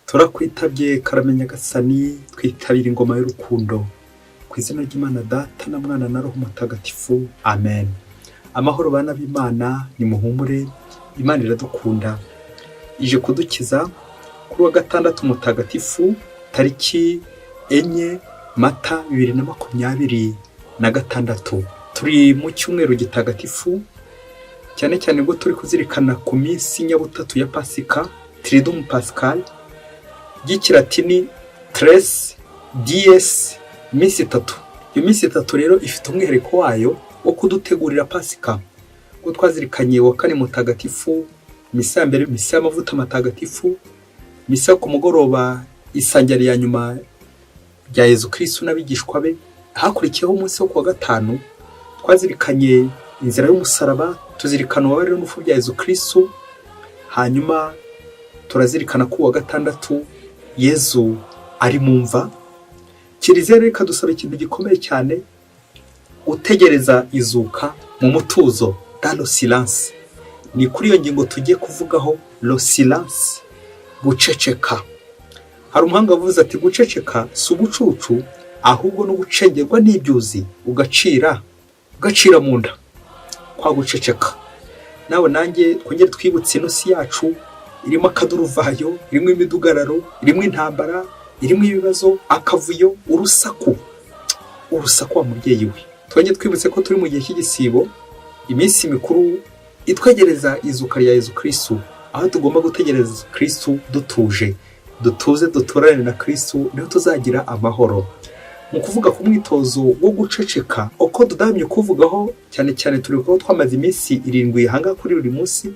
Turakwitabye karame Nyagasani, twitabira ingoma y'urukundo. Ku izina ry'Imana Data na Mwana na Roho Mutagatifu, amen. Amahoro bana b'Imana, nimuhumure, Imana iradukunda. Ije kudukiza kuri wa gatandatu mutagatifu, tariki 4 Mata 2026. Turi mu cyumweru gitagatifu, cyane cyane ubwo turi kuzirikana ku minsi nyabutatu ya Pasika, Triduum Paschale, ry'ikilatini tres dies, iminsi itatu. Iyo minsi itatu rero ifite umwihariko wayo wo kudutegurira Pasika. Ubwo twazirikanye wa kane mutagatifu, misa ya mbere, misa y'amavuta matagatifu, misa yo ku mugoroba, isangira ya nyuma rya Yezu Kristu n'abigishwa be. Hakurikiyeho umunsi wo kuwa gatanu, twazirikanye inzira y'umusaraba, tuzirikana ububabare n'urupfu bya Yezu Kristu. Hanyuma turazirikana ko uwa gatandatu Yezu ari mu mva. Kiliziya rero ikadusaba ikintu gikomeye cyane, utegereza izuka mu mutuzo, dans le silence. Ni kuri iyo ngingo tugiye kuvugaho, le silence, guceceka. Hari umuhanga wavuze ati: "Guceceka si ubucucu, ahubwo no gucengerwa n'ibyuzi, ugacira ugacira mu nda." Kwa guceceka, nawe nanjye twongere twibutse ino si yacu irimo akaduruvayo, irimo imidugararo, irimo intambara, irimo ibibazo, akavuyo, urusaku, urusaku wa mubyeyi we. Twongere twibutse ko turi mu gihe cy'igisibo, iminsi mikuru itwegereza izuka rya Yezu Kristu, aho tugomba gutegereza Kristu dutuje. Dutuze, duturane na Kristu, niho tuzagira amahoro. Mu kuvuga ku mwitozo wo guceceka, uko tudamye kuvugaho cyane cyane, turi kuba twamaze iminsi 7 ahangaha kuri buri munsi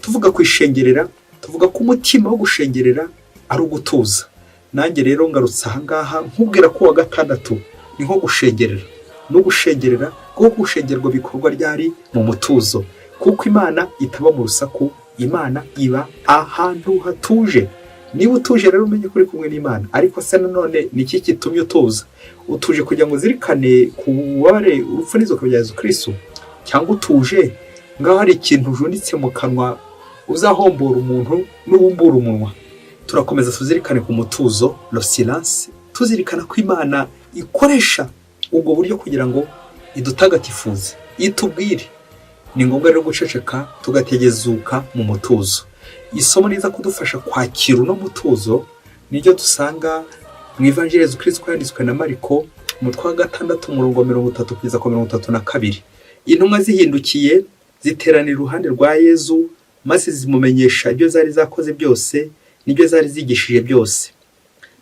tuvuga ku ishengerera, tuvuga ko umutima wo gushengerera ari ugutuza. Nanjye rero ngarutse ahangaha nkubwira ko uwa gatandatu ni nko gushengerera no gushengerera, kuko gushengerwa bikorwa ryari? Mu mutuzo, kuko Imana itaba mu rusaku, Imana iba ahantu hatuje. Niba utuje rero, umenye ko uri kumwe n'Imana. Ariko se nanone ni iki gitumye utuza? Utuje kugira ngo uzirikane ku bubabare, urupfu n'izuka bya Yezu Kristu, cyangwa utuje ngaho hari ikintu ujunditse mu kanwa uzahombora umuntu n'ubumbura umunwa? Turakomeza tuzirikane ku mutuzo, le silence, tuzirikana ko Imana ikoresha ubwo buryo kugira ngo idutagatifuze, itubwire. Ni ngombwa rero guceceka, tugategezuka mu mutuzo. Isomo riza kudufasha kwakira uno mutuzo niryo dusanga mu Ivanjiri Yezu Kristu yanditswe na Mariko, umutwe wa 6, umurongo wa 30 kugeza ku 32. Intumwa zihindukiye ziteranira iruhande rwa Yezu, maze zimumenyesha ibyo zari zakoze byose n'ibyo zari zigishije byose.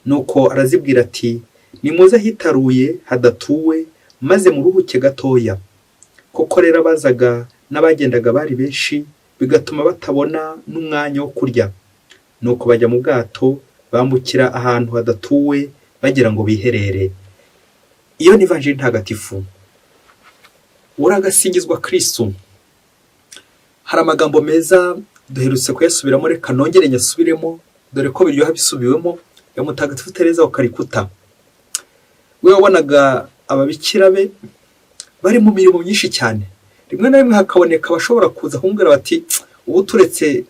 Nuko arazibwira ati: "Nimuze ahitaruye hadatuwe, maze muruhuke gatoya." Koko rero abazaga n'abagendaga bari benshi, bigatuma batabona n'umwanya wo kurya. Nuko bajya mu bwato, bambukira ahantu hadatuwe, bagira ngo biherere. Iyo ni Ivanjiri ntagatifu. Uragasingizwa Kristu. Hari amagambo meza duherutse kuyasubiramo, reka nongere nyasubiremo, dore ko biryoha bisubiwemo, ya Mutagatifu Tereza wa Karikuta. We wabonaga ababikira be bari mu mirimo myinshi cyane, rimwe na rimwe hakaboneka abashobora kuza kumubwira bati: "Ubu turetse,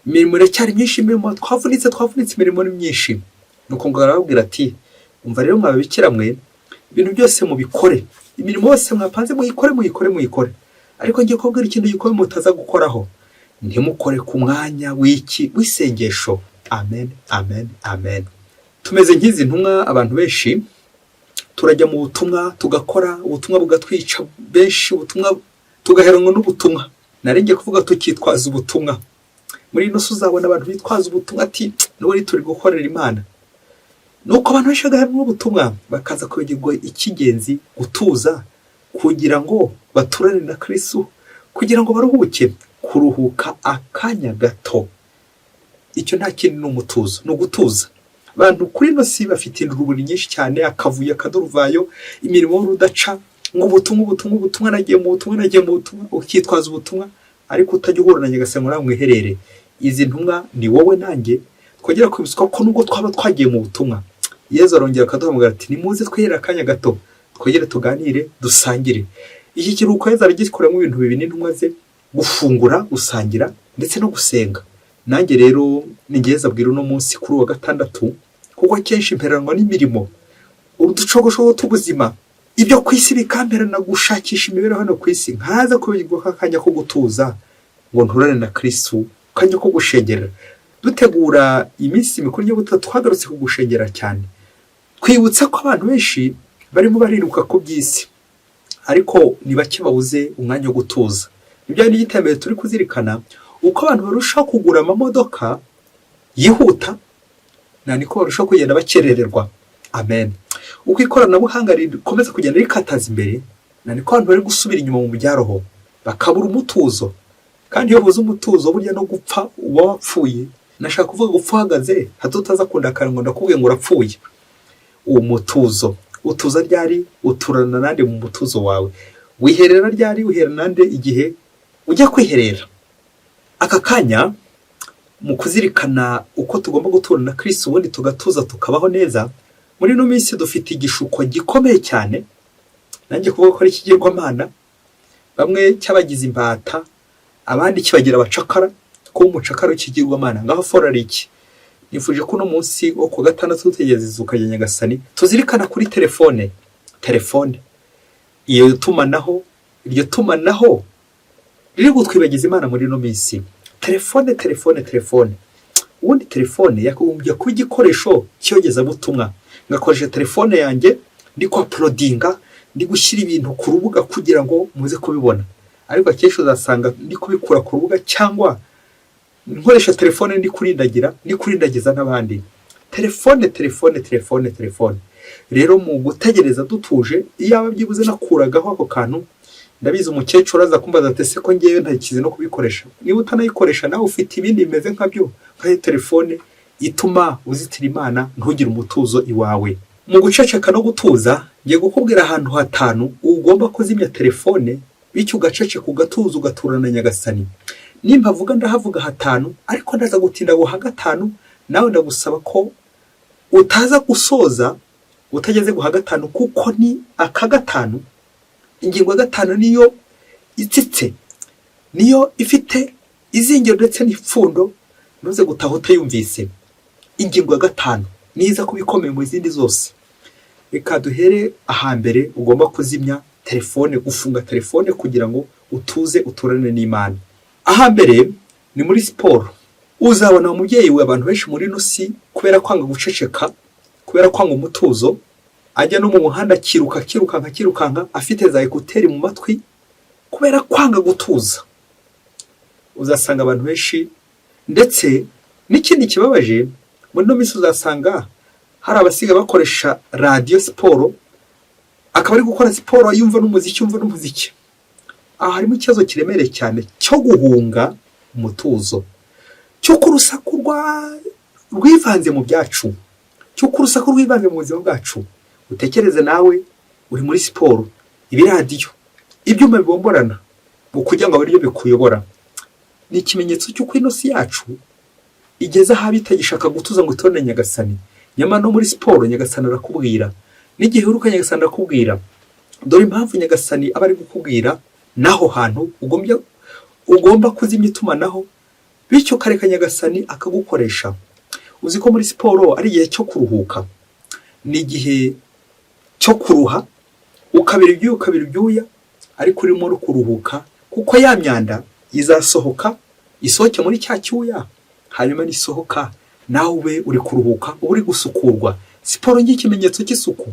imirimo iracyari myinshi, imirimo twavunitse, twavunitse, imirimo ni myinshi." Nuko ngo arababwira ati: "Umva rero mwababikira mwe, ibintu byose mubikore, imirimo yose mwapanze muyikore, muyikore, muyikore, ariko ngiye kubabwira ikintu gikomeye mutaza gukoraho: ntimukore ku mwanya w'iki? W'isengesho." Amen, amen, amen. Tumeze nk'izi ntumwa. Abantu benshi turajya mu butumwa, tugakora ubutumwa, bugatwica benshi, ubutumwa tugaheranwa n'ubutumwa. Nari kuvuga tukitwaza ubutumwa. Muri ino si uzabona abantu bitwaza ubutumwa, ati: "N'ubundi turi gukorera Imana." Nuko abantu benshi bagaheranwa n'ubutumwa, bakaza kwibagirwa icy'ingenzi, gutuza kugira ngo baturane na Kristu, kugira ngo baruhuke, kuruhuka akanya gato. Icyo nta kindi, ni umutuzo, ni ugutuza. Abantu kuri ino si bafite induruburi nyinshi cyane, akavuyo, akaduruvayo, imirimo y'urudaca, ngo ubutumwa, ubutumwa, ubutumwa, nagiye mu butumwa, nagiye mu butumwa. Ukitwaza ubutumwa ariko utajya uhura na Nyagasani ngo nawe mwiherere. Izi ntumwa ni wowe nanjye. Twongera kwibutswa ko nubwo twaba twagiye mu butumwa, Yezu arongera akaduhamagara ati: "Nimuze twihere akanya gato, twongere tuganire, dusangire." Iki kiruhuko Yezu aragikoramo ibintu bibiri n'intumwa ze: gufungura, gusangira, ndetse no gusenga. Nanjye rero ni ngeza abwira uno munsi kuri uwa gatandatu, kuko akenshi mperanwa n'imirimo, uducogoshogo tw'ubuzima, ibyo ku isi bikamperana gushakisha imibereho hano ku isi, nkaza kubigwa akanya ko gutuza ngo nturane na Kirisitu, akanya ko gushengerera. Dutegura iminsi mikuru y'ubutatu twagarutse ku gushengera cyane, twibutsa ko abantu benshi barimo bariruka ku by'isi, ariko ni bake babuze umwanya wo gutuza. Nibyo n'igitembere turi kuzirikana, uko abantu barushaho kugura amamodoka yihuta, na niko barushaho kugenda bakerererwa. Amen. Uko ikoranabuhanga rikomeza kugenda rikataza imbere, na niko abantu bari gusubira inyuma mu byaroho, bakabura umutuzo. Kandi iyo buze umutuzo, burya no gupfa uba wapfuye. Nashaka kuvuga gupfa uhagaze, hato utaza kundakara ngo ndakubwiye ngo urapfuye. Uwo mutuzo utuza ryari? Uturana nande mu mutuzo wawe? Wiherera ryari? Wiherera nande igihe ujya kwiherera? Aka kanya mu kuzirikana uko tugomba gutura na Kirisitu, ubundi tugatuza tukabaho neza. Muri ino minsi dufite igishuko gikomeye cyane, nanjye kuvuga ko ari ikigirwamana, bamwe cyabagize imbata, abandi kibagira abacakara. Kuba umucakara w'ikigirwamana, ngaho forari iki? Nifuje ko uno munsi wo ku gatandatu dutegereza izuka rya Nyagasani tuzirikana kuri telefone. Telefone, iyo tumanaho, iryo tumanaho riri gutwibagiza Imana muri ino minsi. Telefone, telefone, telefone. Ubundi telefone yakagombye kuba igikoresho cy'iyogezabutumwa, ngakoresha telefone yanjye ndi kwa uploadinga, ndi gushyira ibintu ku rubuga kugira ngo muze kubibona. Ariko akenshi uzasanga ndi kubikura ku rubuga cyangwa nkoresha telefone ndi kurindagira, ndi kurindagiza n'abandi. Telefone, telefone, telefone, telefone. Rero mu gutegereza dutuje, iyaba byibuze nakuragaho ako kantu. Ndabizi umukecuru aza kumbaza ati: "Ese ko ngewe ntakizi no kubikoresha?" Niba utanayikoresha, nawe ufite ibindi bimeze nkabyo, nka telefone ituma uzitira Imana, ntugire umutuzo iwawe. Mu guceceka no gutuza, ngiye gukubwira ahantu hatanu ugomba kuzimya telefone, bityo ugaceceka, ugatuza, ugaturana na Nyagasani. Nimba avuga ndahavuga hatanu, ariko ndaza gutinda guha gatanu. Nawe ndagusaba ko utaza gusoza utageze guha gatanu, kuko ni aka gatanu. Ingingo ya gatanu niyo itsitse, niyo ifite izingiro ndetse n'ipfundo, ntuze gutaha utayumvise. Ingingo ya gatanu niza kuba ikomeye mu zindi zose. Reka duhere ahambere ugomba kuzimya telefone, gufunga telefone kugira ngo utuze, uturane n'Imana. Ahambere ni muri siporo. Uzabona umubyeyi we, abantu benshi muri ino si, kubera kwanga guceceka, kubera kwanga umutuzo, ajya no mu muhanda akiruka, akirukanka, akirukanka afite za écouteurs mu matwi, kubera kwanga gutuza. Uzasanga abantu benshi, ndetse n'ikindi kibabaje, muri ino minsi uzasanga hari abasiga bakoresha radiyo siporo, akaba ari gukora siporo yumva n'umuziki, yumva n'umuziki. Aha harimo ikibazo kiremereye cyane cyo guhunga umutuzo, cy'uko urusaku rwivanze mu byacu, cy'uko urusaku rwivanze mu buzima bwacu. Utekereze nawe uri muri siporo, ibiradiyo, ibyuma bibomborana mu kugira ngo abe aribyo bikuyobora. Ni ikimenyetso cy'uko ino si yacu igeze aho itagishaka gutuza ngo itone Nyagasani. Nyamara no muri siporo Nyagasani arakubwira, n'igihe uruka Nyagasani arakubwira. Dore impamvu Nyagasani aba ari gukubwira n'aho hantu ugomba kuzimya itumanaho, bityo ukareka Nyagasani akagukoresha. Uzi ko muri siporo ari igihe cyo kuruhuka, ni igihe cyo kuruha, ukabira ibyuya, ukabira ibyuya, ariko urimo no kuruhuka, kuko ya myanda izasohoka, isohoke muri cya cyuya. Hanyuma nisohoka, nawe ube uri kuruhuka, uba uri gusukurwa. Siporo ni ikimenyetso cy'isuku,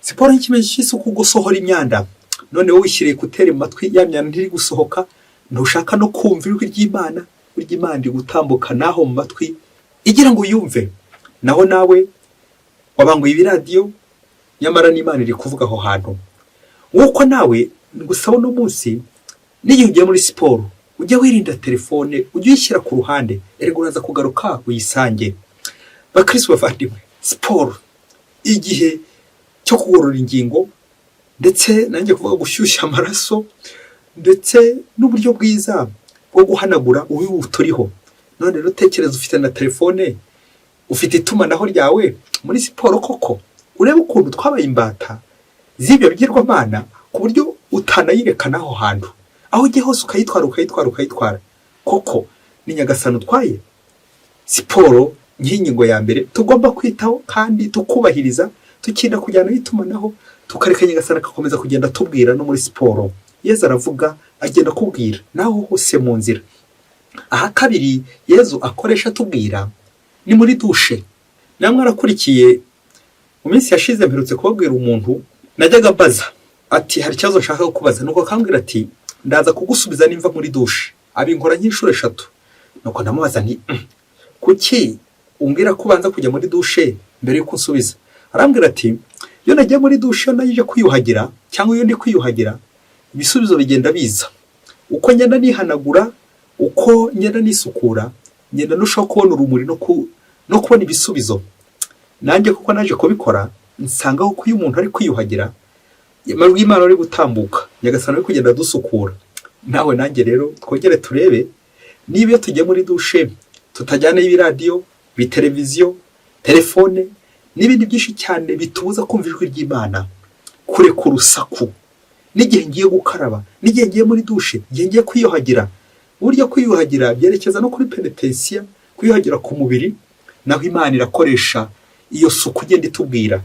siporo ni ikimenyetso cy'isuku, gusohora imyanda. None wowe wishyiriye écouteurs mu matwi, ya myanda ntiri gusohoka, ntushaka no kumva ijwi ry'Imana. Burya Imana iri gutambuka naho mu matwi igira ngo uyumve, naho nawe wabanguye ibiradiyo, nyamara n'Imana iri kuvuga aho hantu. Nk'uko nawe ngusaba uno munsi, n'igihe ugiye muri siporo ujye wirinda telefone, ujye uyishyira ku ruhande. Erega uraza kugaruka uyisange. Bakirisitu bavandimwe, siporo, igihe cyo kugorora ingingo, ndetse nanjye kuvuga gushyushya amaraso, ndetse n'uburyo bwiza bwo guhanagura ubu turiho. None rero utekereza ufite na telefone, ufite itumanaho ryawe muri siporo koko? Urebe ukuntu twabaye imbata z'ibyo bigirwamana, ku buryo utanayireka n'aho hantu, aho ugiye hose ukayitwara, ukayitwara, ukayitwara koko. Ni Nyagasani utwaye. Siporo nk'ingingo ya mbere tugomba kwitaho kandi tukubahiriza, tukirinda kujyana n'itumanaho, tukareka Nyagasani agakomeza kugenda atubwira. No muri siporo Yezu aravuga, agenda akubwira naho hose mu nzira. Aha kabiri Yezu akoresha atubwira ni muri douche. Namwe arakurikiye mu minsi yashize, mperutse kubabwira umuntu najyaga mbaza ati: "Hari ikibazo nshaka kukubaza." Nuko akambwira ati: "Ndaza kugusubiza nimva muri douche." Abinkora nk'inshuro eshatu. Nuko ndamubaza nti: "Kuki umbwira ko ubanza kujya muri douche mbere y'uko unsubiza?" Arambwira ati: "Iyo nagiye muri douche, iyo naje kwiyuhagira cyangwa iyo ndi kwiyuhagira, ibisubizo bigenda biza. Uko ngenda nihanagura, uko ngenda nisukura, ngenda ndushaho kubona urumuri no kubona ibisubizo." Nanjye kuko naje kubikora, nsanga ko iyo umuntu ari kwiyuhagira, amajwi y'Imana ari gutambuka, Nyagasani ari kugenda adusukura. Nawe nanjye rero twongere turebe niba iyo tugiye muri douche tutajyanayo ibiradiyo, ibiteleviziyo, telefone n'ibindi byinshi cyane bitubuza kumva ijwi ry'Imana, kureka urusaku. N'igihe ngiye gukaraba, n'igihe ngiye muri douche, igihe ngiye kwiyuhagira. Burya kwiyuhagira byerekeza no kuri penetensiya, kwiyuhagira ku mubiri, naho Imana irakoresha iyo suku igenda itubwira.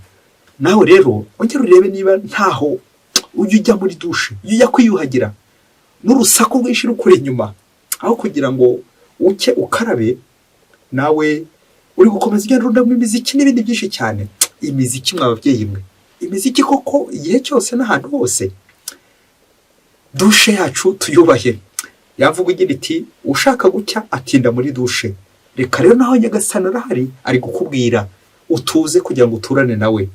Nawe rero ongera urebe niba ntaho ujya ujya muri douche, ujya ujya kwiyuhagira n'urusaku rwinshi rukuri inyuma, aho kugira ngo uke ukarabe, nawe uri gukomeza ugenda urundamo imiziki n'ibindi byinshi cyane. Imiziki, mwa babyeyi mwe, imiziki koko igihe cyose n'ahantu hose? Douche yacu tuyubahe. Yavuga igira iti: "Ushaka gucya atinda muri douche." Reka rero naho Nyagasani arahari, ari kukubwira utuze kugira ngo uturane nawe.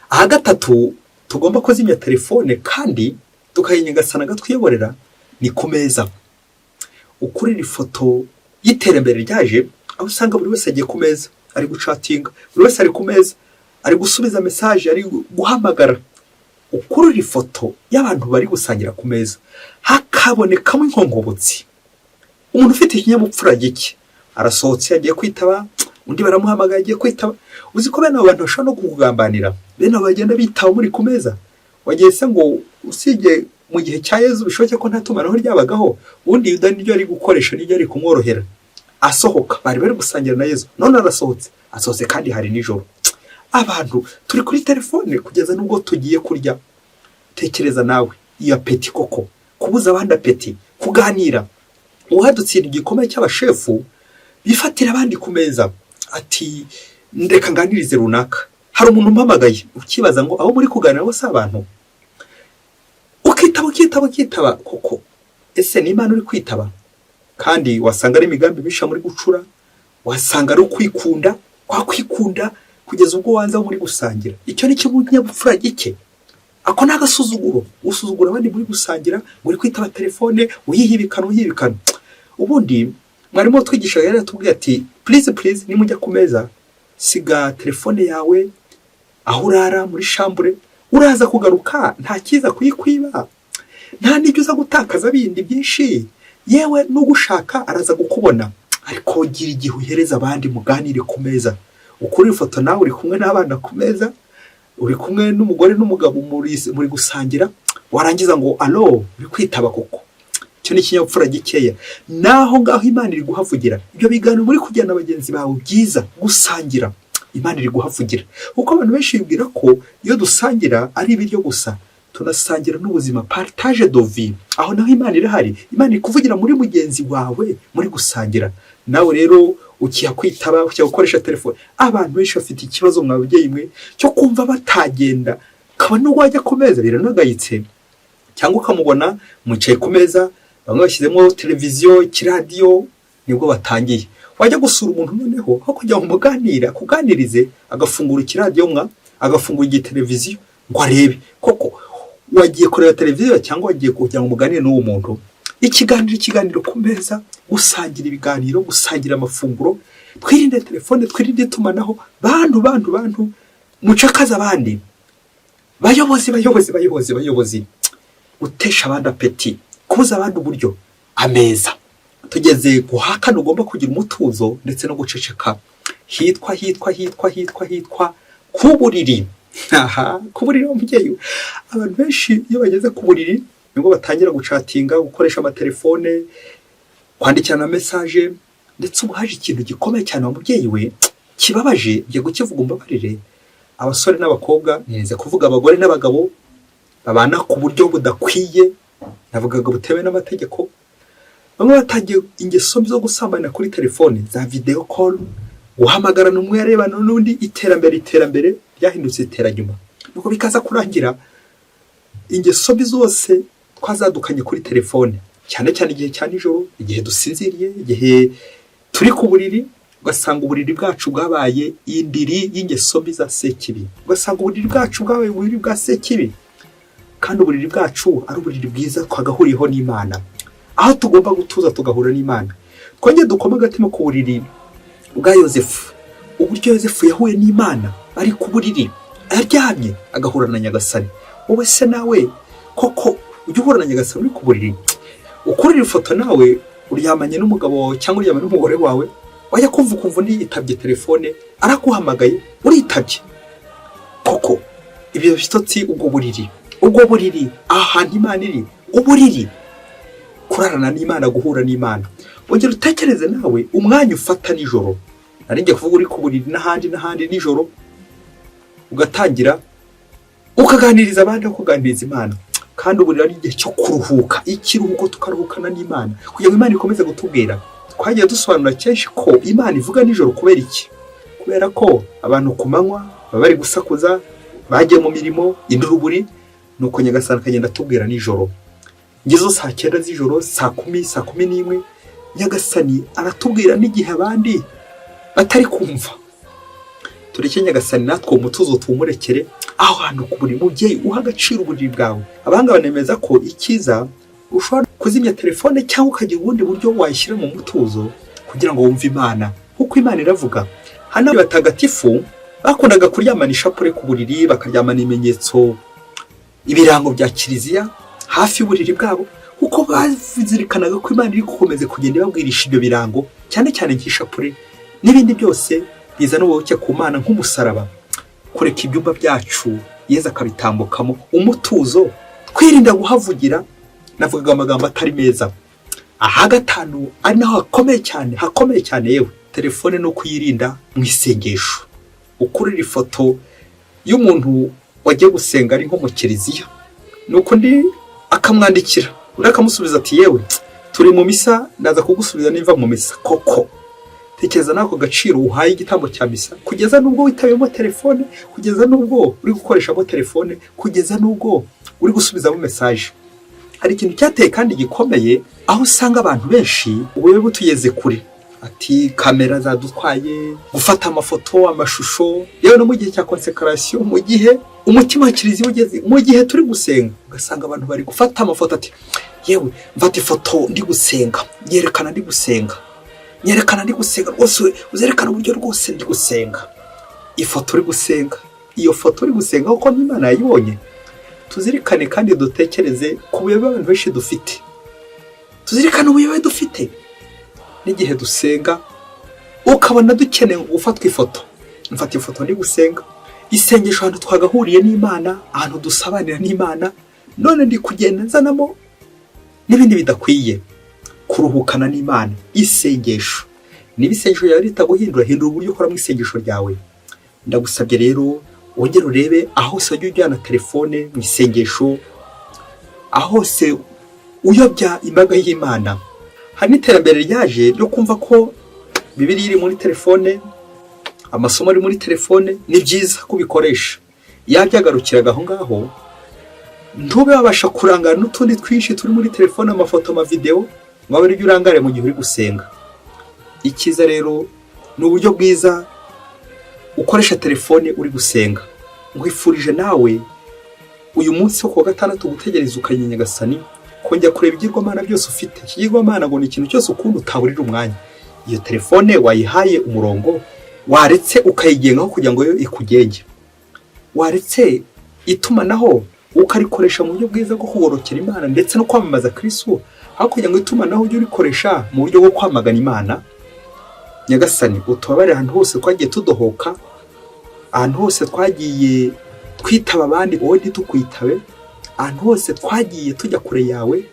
Aha gatatu tugomba kuzimya telefone kandi tukayiha Nyagasani agatwiyoborera ni ku meza. Ukurira ifoto y'iterambere ryaje, aho usanga buri wese agiye ku meza ari gucatinga, buri wese ari ku meza ari gusubiza message, ari guhamagara. Ukurura ifoto y'abantu bari gusangira ku meza, hakabonekamo inkonkobotsi, umuntu ufite ikinyabupfura gike arasohotse agiye kwitaba undi, baramuhamagaye agiye kwitaba. Uzi ko bene abo bantu bashobora no kukugambanira? Bene abo bagenda bitaba muri ku meza, wagiye se ngo usibye mu gihe cya Yezu bishoboke ko nta tumanaho ryabagaho, ubundi Yuda niryo ari gukoresha, niryo ari kumworohera. Asohoka, bari bari gusangira na Yezu, none arasohotse, asohotse kandi hari nijoro, abantu turi kuri telefone kugeza n'ubwo tugiye kurya. Tekereza nawe iyo appétit koko, kubuza abandi appétit, kuganira. Uwadutse ikintu gikomeye cy'abashefu bifatira abandi ku meza, ati: "Ndeka nganirize runaka, hari umuntu umpamagaye." Ukibaza ngo abo muri kuganira bose abantu, ukitaba, ukitaba, ukitaba koko. Ese ni Imana uri kwitaba? Kandi wasanga ari imigambi misha muri gucura, wasanga ari ukwikunda, kwa kwikunda kugeza ubwo wanza muri gusangira. Icyo ni ikinyabupfura gike, ako ni agasuzuguro. Usuzugura abandi muri gusangira ngo uri kwitaba telefone, uyihibikana, uhibikana. Ubundi mwarimu watwigishaga yari yatubwiye ati: "Please, please, nimujya ku meza, siga telefone yawe aho urara muri chambre. Uraza kugaruka, nta kiza kuyikwiba, nta n'ibyo uza gutakaza bindi byinshi. Yewe n'ugushaka araza kukubona, ariko gira igihe uhereza abandi muganire ku meza." Ukuri ifoto nawe uri kumwe n'abana ku meza, uri kumwe n'umugore n'umugabo, muri gusangira, warangiza ngo allo, uri kwitaba koko. Icyo ni ikinyabupfura gikeya. Naho ngaho Imana iri guhavugira. Ibyo biganiro muri kujyana bagenzi bawe byiza, gusangira, Imana iri guhavugira, kuko abantu benshi bibwira ko iyo dusangira ari ibiryo gusa. Tunasangira n'ubuzima, partage de vie. Aho naho Imana irahari, Imana iri kuvugira muri mugenzi wawe muri gusangira. Nawe rero ukiha kwitaba, ukiha gukoresha telefone. Abantu benshi bafite ikibazo, mwa babyeyi mwe, cyo kumva batagenda, ukabona n'ubwo wajya ku meza biranagayitse, cyangwa ukamubona mwicaye ku meza, bamwe bashyizemo televiziyo, ikiradiyo, nibwo batangiye. Wajya gusura umuntu noneho, aho kugira ngo muganire, akuganirize, agafungura ikiradiyo, mwa agafungura igiteleviziyo ngo arebe. Koko wagiye kureba televiziyo cyangwa wagiye kugira ngo muganire n'uwo muntu? Ikiganiro, ikiganiro ku meza, gusangira ibiganiro, gusangira amafunguro. Twirinde telefone, twirinde itumanaho. Bantu, bantu, bantu mucakaza abandi, bayobozi, bayobozi, bayobozi, bayobozi, gutesha abandi appétit, kubuza abandi uburyo ameza. Tugeze ku hakane ugomba kugira umutuzo ndetse no guceceka, hitwa, hitwa, hitwa, hitwa, hitwa ku buriri. Aha ku buriri, umubyeyi, abantu benshi iyo bageze ku buriri nibwo batangira gucatinga, gukoresha amatelefone. Kwandikirana message. Ndetse ubu haje ikintu gikomeye cyane, wa mubyeyi we, kibabaje, ngiye kukivuga umbabarire. Abasore n'abakobwa, ntirinze kuvuga abagore n'abagabo babana ku buryo budakwiye, navugaga butemewe n'amategeko. Bamwe batangiye ingeso mbi zo gusambana kuri telefone za video call, guhamagarana umwe arebana n'undi. Iterambere ryahindutse iteranyuma, nuko bikaza kurangira ingeso mbi zose twazadukanye kuri telefone, cyane cyane igihe cya nijoro, igihe dusinziriye, igihe turi ku buriri, ugasanga uburiri bwacu bwabaye indiri y'ingeso mbi za sekibi, ugasanga uburiri bwacu bwabaye uburiri bwa sekibi, kandi uburiri bwacu ari uburiri bwiza twagahuriyeho n'Imana, aho tugomba gutuza tugahura n'Imana. Twongere dukome agatima ku buriri bwa Yosefu, uburyo Yosefu yahuye n'Imana ari ku buriri aryamye, agahura na Nyagasani. Wowe se nawe koko ujya uhura na Nyagasani uri ku buriri? Ukurira ifoto nawe uryamanye n'umugabo wawe cyangwa uryamanye n'umugore wawe, wajya kumva ukumva undi yitabye telefone, araguhamagaye, uritabye. Koko ibyo bitotsi, ubwo buriri, ahantu Imana iri, uburiri, kurarana n'Imana, guhura n'Imana. Wongera utekereze nawe umwanya ufata nijoro, nari ngiye kuvuga uri ku buriri n'ahandi n'ahandi nijoro, ugatangira ukaganiriza abandi aho kuganiriza Imana, kandi uburiri ari igihe cyo kuruhuka, ikiruhuko, tukaruhukana n'Imana kugira ngo Imana ikomeze kutubwira. Twagiye dusobanura kenshi ko Imana ivuga nijoro. Kubera iki? Kubera ko abantu ku manywa baba bari gusakuza, bagiye mu mirimo, induruburi, nuko Nyagasani akagenda atubwira nijoro. Ngezo saa 9 z'ijoro, saa 10, saa 11, Nyagasani aratubwira n'igihe abandi batari kumva. Tureke Nyagasani natwe uwo mutuzo tuwumurekere aho hantu ku buri mubyeyi. Uha agaciro uburiri bwawe. Abahanga banemeza ko icyiza ushobora kuzimya telefone cyangwa ukagira ubundi buryo wayishyira mu mutuzo kugira ngo wumve Imana, kuko Imana iravuga. Hano batagatifu bakundaga kuryamana ishapure ku buriri, bakaryamana ibimenyetso, ibirango bya kiliziya hafi y'uburiri bwabo, kuko bazirikanaga ko Imana iri gukomeza kugenda ibabwirisha ibyo birango, cyane cyane nk'ishapure n'ibindi byose bizana ubuyoboke ku Mana nk'umusaraba. Kureka ibyumba byacu Yezu akabitambukamo umutuzo, twirinda guhavugira, navugaga amagambo atari meza. Aha gatanu ari naho hakomeye cyane, hakomeye cyane yewe, telefone no kuyirinda mu isengesho. Ukurira ifoto y'umuntu wagiye gusenga ari nko mu kiliziya, nuko undi akamwandikira, undi akamusubiza ati: "Yewe, turi mu misa, ndaza kugusubiza niva mu misa." Koko tekereza n'ako gaciro uhaye igitambo cya misa, kugeza n'ubwo witabiyemo telefone, kugeza n'ubwo uri gukoreshamo telefone, kugeza n'ubwo uri gusubizamo message. Hari ikintu cyateye kandi gikomeye, aho usanga abantu benshi ubuyobe butugeze kure, ati kamera zadutwaye, gufata amafoto, amashusho, yewe no mu gihe cya consécration, mu gihe umutima wa kiliziya ugeze, mu gihe turi gusenga, ugasanga abantu bari gufata amafoto, ati: "Yewe, mfata ifoto ndi gusenga, nyerekana ndi gusenga, nyerekana ndi gusenga rwose, uzerekana uburyo rwose ndi gusenga." Ifoto uri gusenga, iyo foto uri gusenga kuko n'Imana yayibonye? Tuzirikane kandi dutekereze ku buyobe abantu benshi dufite. Tuzirikane ubuyobe dufite n'igihe dusenga, ukabona dukeneye gufatwa ifoto, mfata ifoto ndi gusenga. Isengesho, ahantu twagahuriye n'Imana, ahantu dusabanira n'Imana, none ndi kugenda nzanamo n'ibindi bidakwiye. Kuruhukana n'Imana, isengesho. Niba isengesho ryawe ritaguhindura, hindura uburyo ukoramo isengesho ryawe. Ndagusabye rero wongere urebe aho hose wajya ujyana telefone mu isengesho, aho hose uyobya imbaga y'Imana. Hari n'iterambere ryaje ryo kumva ko Bibiliya iri muri telefone, amasomo ari muri telefone. Ni byiza kubikoresha, yaba byagarukiraga aho ngaho, ntube wabasha kurangara n'utundi twinshi turi muri telefone, amafoto, amavidewo, ngo abe aribyo urangare mu gihe uri gusenga. Icyiza rero ni uburyo bwiza ukoresha telefone uri gusenga. Nkwifurije nawe uyu munsi wo kuwa gatandatu gutegereza ukanya Nyagasani, kongera kureba ibigirwamana byose ufite. Ikigirwamana ngo ni ikintu cyose ukunda utaburira umwanya. Iyo telefone wayihaye umurongo, waretse ukayigengaho kugira ngo yo ikugenge, waretse itumanaho ukarikoresha mu buryo bwiza bwo kugorokera Imana ndetse no kwamamaza Kirisitu, aho kugira ngo itumanaho ujye urikoresha mu buryo bwo kwamagana Imana. Nyagasani, utubabarire ahantu hose twagiye tudohoka, ahantu hose twagiye twitaba abandi wowe ntitukwitabe, ahantu hose twagiye tujya kure yawe.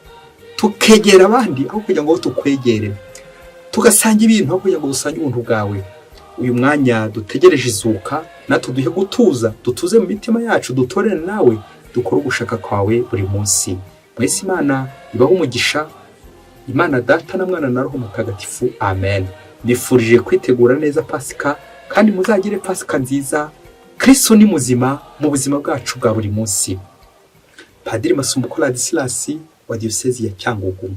Tukegera abandi aho kugira ngo tukwegere, tugasanga ibintu aho kugira ngo dusange ubuntu bwawe. Uyu mwanya dutegereje izuka, natwe duhe gutuza, dutuze mu mitima yacu, dutorere nawe, dukore ugushaka kwawe buri munsi. Mwese Imana ibahe umugisha, Imana Data na Mwana na Roho Mutagatifu. Amen. Nifurije kwitegura neza Pasika kandi muzagire Pasika nziza. Kristo ni muzima mu buzima bwacu bwa buri munsi. Padiri Masumbuko Ladislas wa Diyosezi ya Cyangugu.